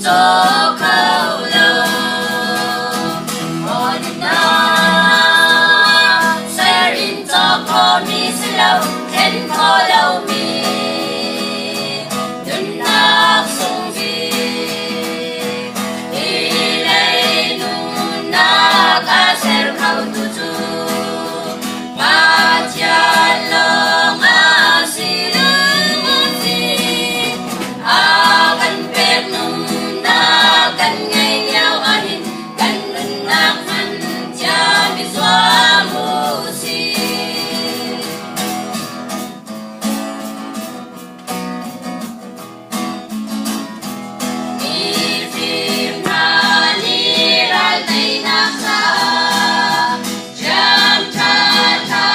caw kho lo. Maw nunnak ser in cawk khawhmi si lo, thlen khawh lomi nunnak sung bik. Hi lei nunnak a ser khotu cu Pathian lawng a si. A kan pek nunnak kan ngei lio ahhin kan nunnak hman thiam i zuam u sih. Mifim hna nih ral teinak caah hriam ṭhaṭha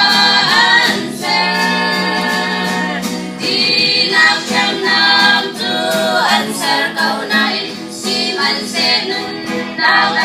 an ser. Tinak hriamnam cu an ser ko nain sihmanhseh nunnak.